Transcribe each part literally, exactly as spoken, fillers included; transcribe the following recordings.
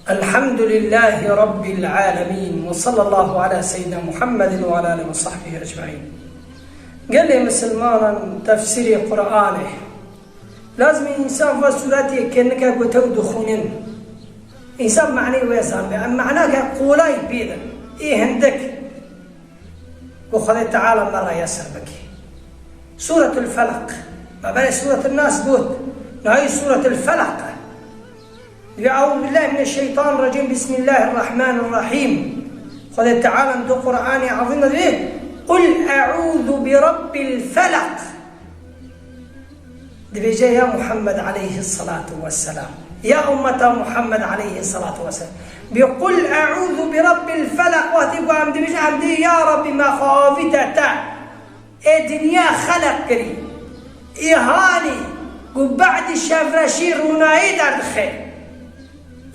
Elhamdülillâhi Rabbil âlemîn ve sallallahu ala seyyidina Muhammedin ve ala alihi ve sahbihi ecmaîn. Gelê misilmanan tefsîrê Qur'anê. Lazim e însan va sûretê ke nika gote û dixwînin. Însan manê wê zanbe. Em manake qolay pê din. Ê hindik. Ku Xwedê Teala me re yesir bike. Sûretul Felaq. Me berê Sûretul Nas got. Nayê Sûretul Felaq. Dibê, "Eûzu billahi mineşşeytanirracîm. Bismillahirrahmanirrahîm." Xwedê Teala di Qur'anê Ezîm de dibê, "Qul eûzu bi Rabbil Felaq." Dibêje, ya Muhammed aleyhisselatu vesselam, ya ummeta Muhammed aleyhisselatu vesselam, bi "Qul eûzu bi Rabbil Felaq", wextê ku em dibêjin, em dibê, "Ya Rabbî, me xwe avîte te, ê dinya xeleq kirî, ê halî ku be'dî şevreşî rûnayî derdixe."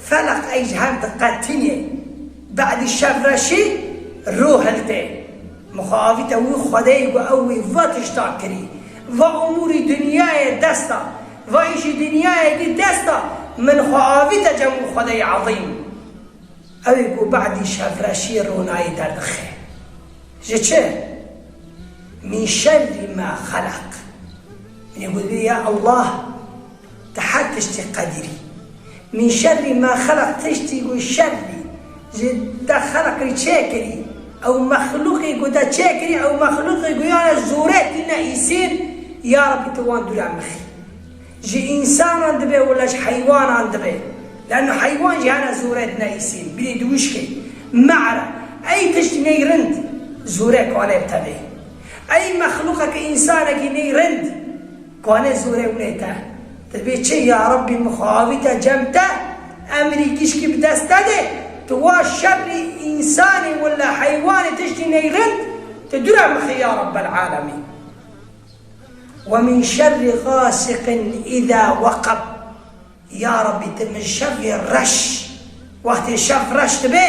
Felaq ey ji hev diqetînê, be'dî şevreşî rû hiltê. Mixabîte wî Xwedeyê ku ew wî va tişta kirî, va umûrî dinyayê desta, va îşî dinyayê dî desta, min xwe avîte cem wî Xwedeyê Ezîm. Ew ê ku be'dî şevreşî rûnayî derdixe. Ji çi? Min şerrî ma xelaq. Min ê got, ya Allah, tu her tiştî qedîrî. Min şerrî ma xelaq, tiştî ku şerrî ji te xelqî çêkirî, ew mexlûqî ku te çêkirî, ew mexlûqî ku yana zûrê tîne îsîn, ya Rabbî, tu wan dûre mixî. Ji însanan dibe wila ji heywanan dibe. Leno heywan jî hene zûrê tîne îsîn. Bîrî di wişkê. Me're. Ey tiştî ney rind zûrê kane bi te bê. Ey mexlûqekî, însanekî ney rind kane zûrê winê te. Dibê çi, ya Rabbî, mixabîte cem te, emrî gişkî bi dest te de, tu wa şerrî însanê wila heywanê tiştî ney rind, tu dûre mixî ya Rabbel alemîn. "Ve min şerri gasiqin îza weqab." Ya Rabbî, tu min şevê reş, wextê şev reş dibe,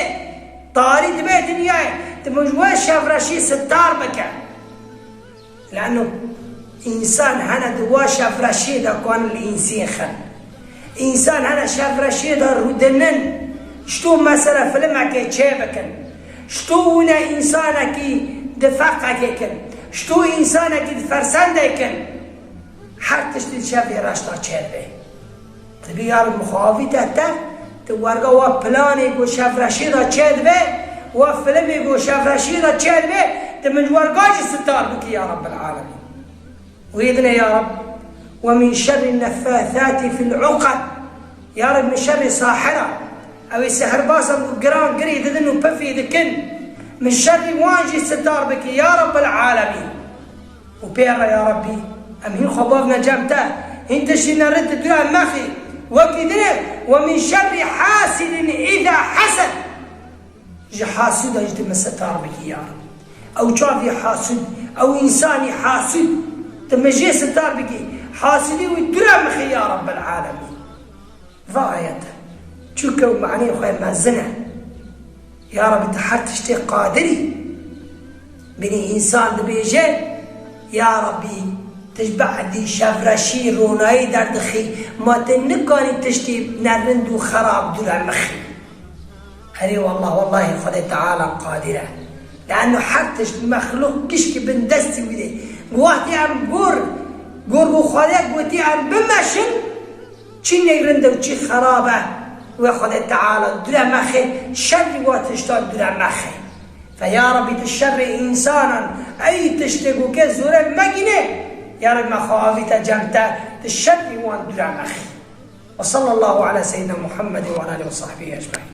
tarî dibe dinyayê, tu min ji wê şevreşî sitar bike. Leno însan hene di wa şevreşiyê de ku hene li însîn xin. Însan hene şevreşiyê de rûdinin, ji to mesela filmekê çê bikin. Ji to wine însanekî di feqekê kin. Ji to însanekî di fersendê kin. Her tiştî şevê reş de çê dibe. Dibî ya Reb mixabîte te, tu werga wa planê ku şevreşî de çê dibe, wa filmê ku şevreşî de çê dibe, tu min werga jî sitar bikî ya Rabbel alemîn. Wê dine ya Reb, "Ve min şerri neffâthâti fil uqad." Ya Reb, min şerrî sahira, ew ê sihirbasan ku giran girî didin û pifî dikin, min şerrî wan jî sitar bikî ya Rabbel alemîn. Û pê re ya Rabbî, em hîn xwe bavne cem te, hîn tiştî nerind tu dûre mexî, wekî dine, "Ve min şerri hasidin îza hased." Ji hasûda jî tu min sitar bikî ya Reb. Ew çavî hasûd, ew însanî hasûd, tu min jê sitar bikî. Hasûdî wî dûre mixî ya Rabbel alemîn. Va ayet. Çûke û manê xwe mezin e. Ya Rabbî, tu her tiştê qadirî. Binî însan dibêje, ya Rabbî, tu ji be'dî şevreşî ronayî derdixî, ma tu nikanî tiştê nerind û xerab dûre mixî. Erê wallah, wallahî Xwedê Teala qadir e. Leanno her tişt mexlûq gişkî bin destî wî de. Wextê em gor, gor ku Xwedê gotî em bimeşin, çi neyrind e û çi xerab e, wê Xwedê Teala dûre mexê, şerrî wa tiştan dûre mexê. Fe ya Rabbî, tu şerrê însanan, ey tiştê ku ke zûre megîne, ya Rabbî, me xwe avîte cem te, tu şerrî wan dûre mexê. Ve sallallahu ala seyyidina Muhammedin ve ala alihi ve sahbihi ecmaîn.